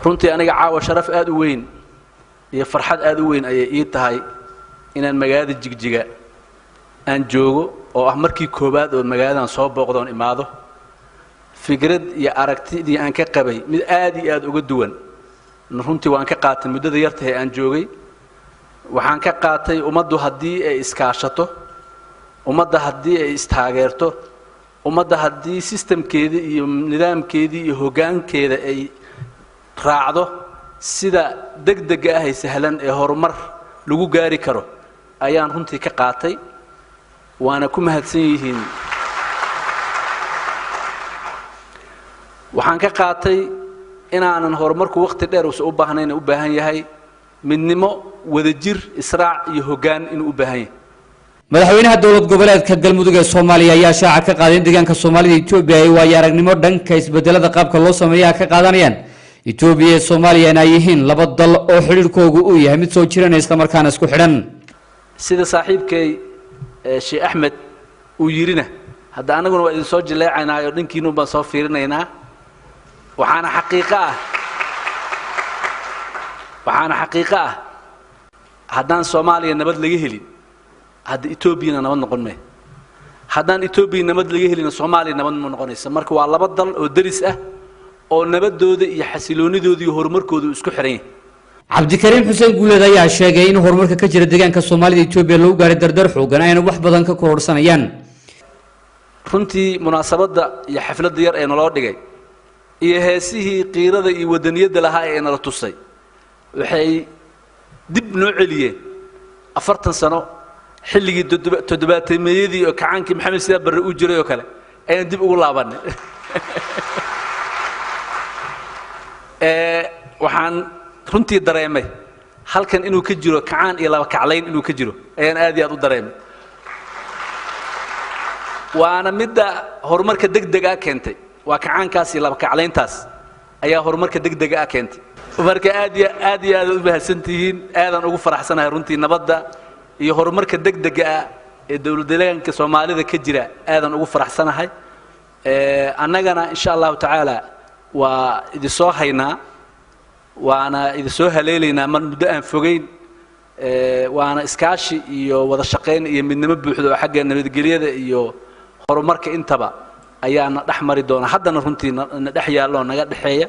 Runtii aniga caawa sharaf aad u weyn iyo farxad aad u weyn ayay ii tahay inaan magaalada Jigjiga aan joogo, oo ah markii koowaad oo magaaladan soo booqdoon imaado. Fikrad iyo aragtidii aan ka qabay mid aad iyo aad uga duwan runtii waan ka qaatay muddada yartahay aan joogay. Waxaan ka qaatay ummaddu haddii ay iskaashato, ummadda haddii ay istaageerto, ummadda haddii sistamkeedii iyo nidaamkeedii iyo hoggaankeeda ay raacdo, sida degdega ah ee sahlan ee horumar lagu gaari karo ayaan runtii ka qaatay, waana ku mahadsan yihiin. Waxaan ka qaatay inaanan horumarku wakhti dheer uusan u baahnayn, u baahan yahay midnimo, wadajir, israac iyo hoggaan inuu u baahan yahay. Madaxweynaha dowlad goboleedka Galmudug ee Soomaaliya ayaa shaaca ka qaaday in deegaanka Soomaalida Etoobiya ay waayo aragnimo dhanka isbedelada qaabka loo sameeyaha ka qaadanayaan Etoobiya ee Soomaaliya in ay yihiin laba dal oo xidhiidhkoogu uu yahay mid soo jiranaya islamarkaana isku xidhan. Sida saaxiibkay Sheekh Axmed uu yidhina, hadda annaguna waa idin soo jileecaynaa oo dhankiinuun baan soo fiirinaynaa. Waxaana xaqiiqo ah haddaan Soomaaliya nabad laga helin, hadda Etoobiyana nabad noqon mee. Haddaan Etoobiya nabad laga helina, Soomaaliya nabad ma noqonaysa. Marka waa laba dal oo deris ah oo nabadooda iyo xasiloonidooda iyo horumarkooda uu isku xiran yahay. Cabdikariim Xuseen Guuleed ayaa sheegay in horumarka ka jira deegaanka Soomaalida Etoobiya lagu gaaray dardar xoogan, ayna wax badan ka kororhsanayaan. Runtii munaasabadda iyo xafladda yar ee naloo dhigay iyo heesihii qiirada iyo wadaniyadda lahaa ee nala tusay waxay dib noo celiyeen 40 sano, xilligii toddobaatemeeyadii oo kacaankii Maxamed Sidaa Barre uu jiray oo kale ayaan dib ugu laabanay. Waxaan runtii dareemay halkan inuu ka jiro kacaan iyo laba kaclayn inuu ka jiro ayaan aad iyo aad u dareemay, waana midda horumarka degdega keentay. Waa kacaankaas iyo laba kaclayntaas ayaa horumarka degdega ah keentay. Marka aad iyo aad iyo aad u mahadsantihiin, aadaan ugu faraxsanahay runtii nabadda iyo horumarka degdega ah ee dowlad deegaanka Soomaalida ka jira, aadaan ugu faraxsanahay. Annagana insha Allahu tacaala waa idinsoo haynaa, waana idinsoo haleelaynaa mar muddo aan fogeyn, waana iskaashi iyo wada shaqayn iyo midnimo buuxda oo xagga nabadgelyada iyo horumarka intaba ayaana dhex mari doona, haddana runtii na dhex yaallo oo naga dhexeeya.